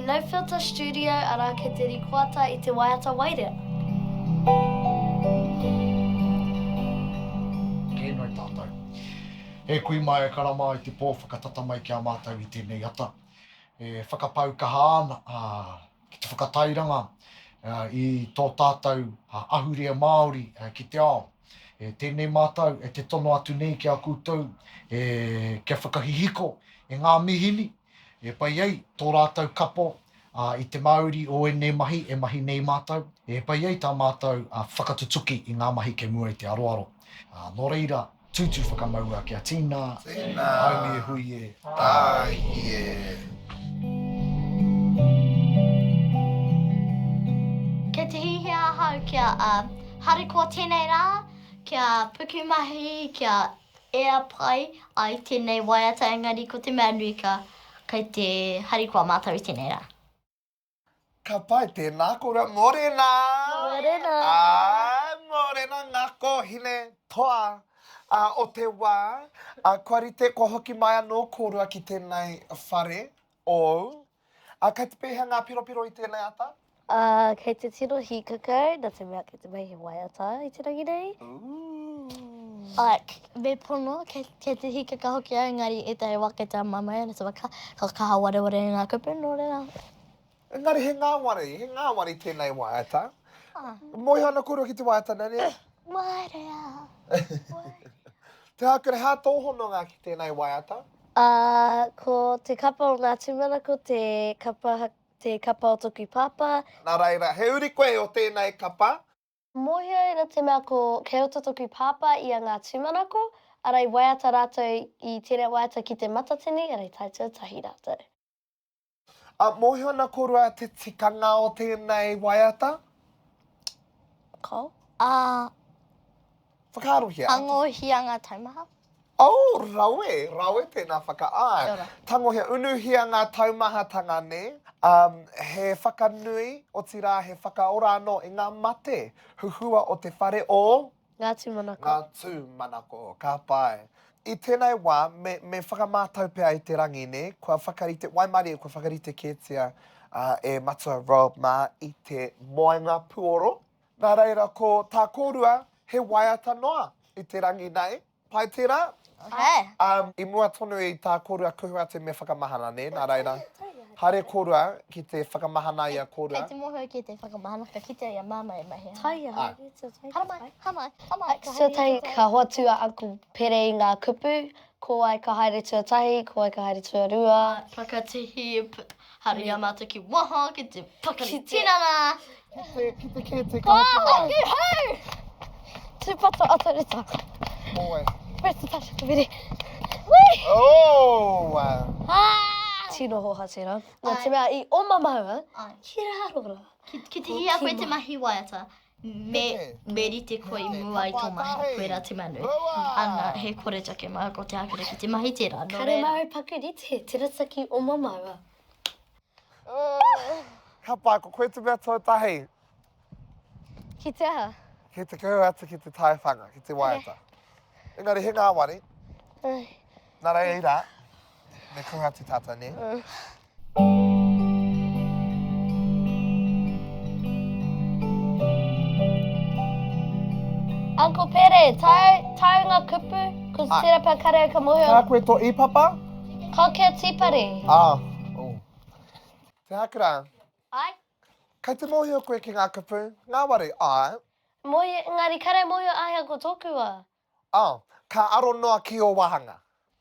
No Filter Studio, arā kei te rikoata i te waiata Wairea. Kei noi tātou. E kui mai e kara mā i te pō whakatata mai ki a mātou i tēnei ata. E whakapau kaha ana ki te whakatairanga i tō tātou ahurea Māori ki te ao. E tēnei mātou e te tono atu nei ki a koutou e kia whakahihiko e ngā mihini e pai ai tō rātou kapo i te mauri o ēnei mahi e mahi nei mātou, e pai ai tā mātou whakatutuki i ngā mahi kei mua i te aroaro. Nō reira, tūtū whakamaua kia tīna, haumi e hui e, tāiki e. Kei te hihia ahau kia Harikoa tēnei rā, kia pukumahi, kia ea pai ai tēnei waiata engari ko te mea nui ka kei te harikoa mātou i tēnei rā. Ka pai, tēnā kōrua. Mōrena! Mōrena! Āe, mōrena ngā kōhine toa o te wā. Kua rite, kua hoki mai anō kōrua ki tēnei whare ōu. Ā, kei te pēhea ngā piropiro i tēnei ata? Ā, kei te tino hīkaka au, nā te mea kei te mahi he waiata i te rangi nei. Āe, me pono, kei, kei te hīkaka hoki au, engari ētahi wā kei te mamae, nā te mea ka, ka kaha wareware i ngā kupu, nō reira. Engari he ngāwari, he ngāwari tēnei waiata. Mōhio ana kōrua ki te waiata nei, nē? Wairea, wairea. Te Hākere, hā tō hononga ki tēnei waiata? Ā, ko te kapa o Ngā Tūmanako te kapa, te kapa o toku pāpā. Nā reira, he uri koe o tēnei kapa? Mōhio ai nā te mea ko, kei roto toku pāpā i a Ngā Tūmanako, arā i waiata rātou i tēnei waiata ki te Matatini, arā i tae tuatahi rātou. Ā, mōhio ana kōrua te tikanga o tēnei waiata? Kao. Ā. Whakaarohia. Tangohia ngā taumaha. Oh, rawe, rawe tēnā whakaāe. Kia ora. Tangohia, unuhia ngā taumahatanga, nē? Um, he whakanui, otirā he whakaora anō i ngā mate huhua o te whare o. Ngā tūmanako. Ngā tūmanako, ka pai. I tēnei wā, me, me whakamātau pea i te rangi, nē? Kua whakarite, waimarie kua whakarite kētia e Matua Rob mā i te moenga puoro. Nā reira, ko tā kōrua, he waiata noa i te rangi nei. Pai tērā? Āe. Um, i mua tonu i tā kōrua kuhu atu me whakamahana, nē? Nā reira, haere kōrua ki te whakamahana i a kōrua. Kei te mōhio ki te whakamahana, ka kitea i a Māmā e mahi ana. Taia, haere tuatahi. Haramai, haramai, haramai, ka haere Tuatahi, ka hoatu a Uncle Pere i ngā kupu, ko wai ka haere tuatahi, ko wai ka haere tuarua. Whakatihi, Haere i a mātou ki waho, ki te pakari tinana. Ki te, ki te kete, ka hoki mai. Ki hau! Tūpato atareta. Mōe. Where's the touch of the bere? Wee! Oh! Ah! Tino hoha tērā. Nā te mea i oma māua, ki raro rā. Ki, ki te hia koe te mahi waiata, me, me rite koe i mua i tō mahi, koirā te mea nui. Ana, he kore take māu ko te ākura ki te mahi tērā, nō Kare reira. māu paku rite, tera taki oma māua. Ka pai, ko koe te mea tuatahi. Ki te aha? Ki te kuhu atu ki te taiwhanga, ki te waiata. Engari he ngāwari. Nā reira, me kuhu atu tātou, nē? Uncle Pere, tau, tau ngā kupu, ko Ah. tērā pea kare au ka mōhio. Kā koe tō īpapa? Ka kia tīpare. Ah, oh. Te Hakura. Ai. Kei te mōhio koe ki ngā kupu? Ngāwari, āe. Mōhio, engari kare mōhio āhea ko tōku wā. Oh, ka aro noa ki ō wāhanga.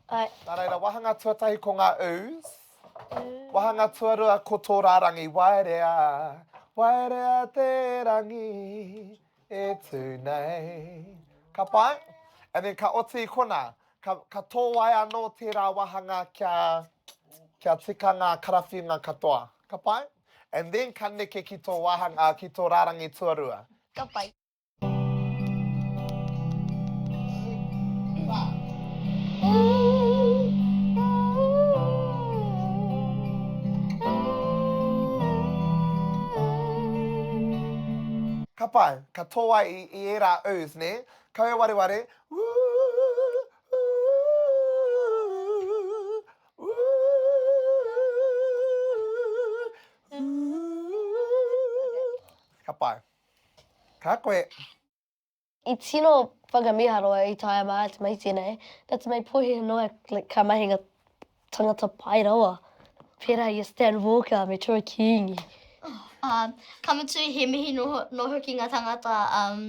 Āe. Nā reira, wāhanga tuatahi ko ngā oohs. Wāhanga tuarua ko tō rārangi, Waerea, waerea te rangi e tū nei. Ka pai? And then ka oti i konā, ka, ka tōwai anō tērā wāhanga kia, kia tika ngā karawhiunga katoa. Ka pai? And then ka neke ki tō wāhanga, ki tō rārangi tuarua. Ka pai. Ka pai, ka tō ai i, i ērā oohs, nē? Kau e wareware, ū, ū, ū, ū. pai. Ka koe. I tino whakamiharo au i taea māu te mahi tēnei, nā te mea i pōhēhē noa like ka mahi ngā tangata pai rawa, pērā i a Stan Walker me Troy Kingi. Um, ka mutu he mihi nō hoki ngā tangata um,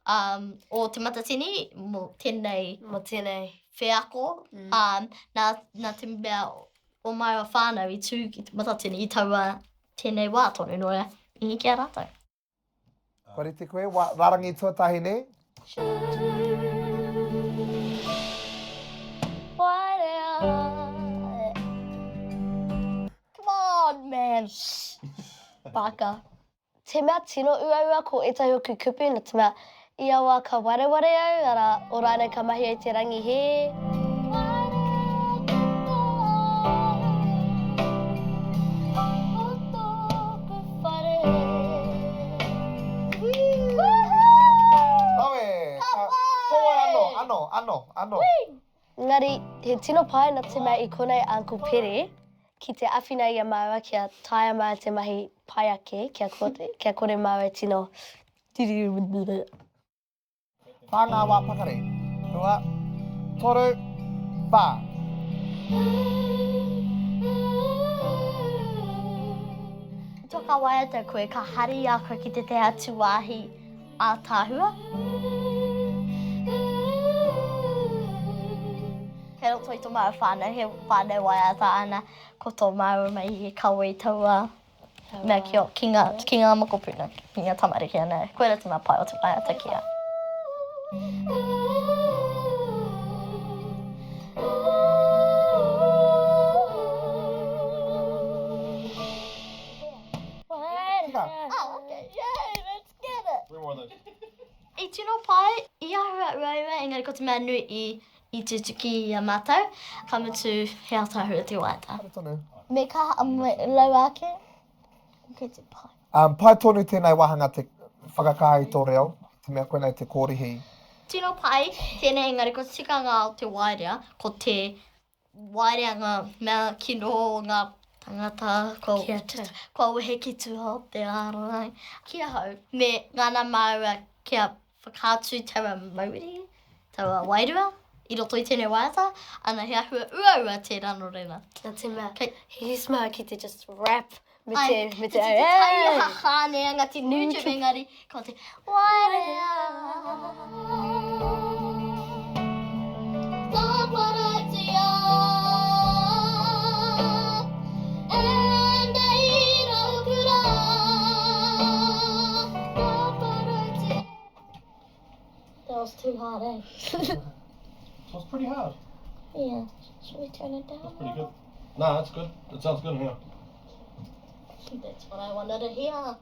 um, o Te Matatini mō tēnei Mō tēnei. wheako, mm. um, nā, nā te mea o māua whānau i tū ki Te Matatini i taua tēnei wā tonu, nō reira, mihi ki a rātou. Kua rite koe, wa, rarangi tuatahi nei. Come on, man. Baka. Te mea tino uaua ko ētahi oku kupu na te mea ia wā ka wareware au, arā, o rānei ka mahi ai te rangi hē. Rawe! Ka Tōwai anō, anō, anō, anō. Engari, he tino pai na te mea i konei a Uncle Pere ki te awhina i a māua kia taea māua te mahi pai ake, kia kore, kia kore māua e tino Whā ngā wā pakari. Rua, toru, whā. Toka waiata koe, ka hari i a koe ki tētahi atu wāhi ātaahua. Kei roto i tō māua whānau, he whānau waiata ana, ko tō māua mahi he kawe i taua mea ki, ki, ngā, ki ngā mokopuna, ki ngā tamariki anō. Koira te mea pai o te waiata ki a. Oh, okay. Yay, let's get it. Three more of those. I tino pai, i āhua uaua, engari ko te mea nui i, i tutuki i a mātou, ka mutu he ātaahua te waiata. Haere tonu. Me kaha, me lau ake, kei te pai. Um, pai tonu tēnei wāhanga te whakakaha i tō reo, te mea koinei te kōrihi. Tino pai tēnei engari ko te tikanga o te waerea, ko te Waerea ngā mea kino o ngā tangata kua, kua wehe ki tua o te ārai. Ki ahau, me ngana māua kia whakaatu taua mauri, taua wairua i roto i tēnei waiata, ana he āhua uaua tērā nō reira. Nā te mea, he use māua ki te just rap me te, me te, Ai, te taiaha hāne anga te nūtube engari, ko te waerea. Tāparatia, and ei raukura. Tāparatia. That was too hard, eh? That was pretty hard. Yeah. Should we turn it down? That's pretty good. Nah, that's good. It sounds good, yeah. That's what I wanted to hear.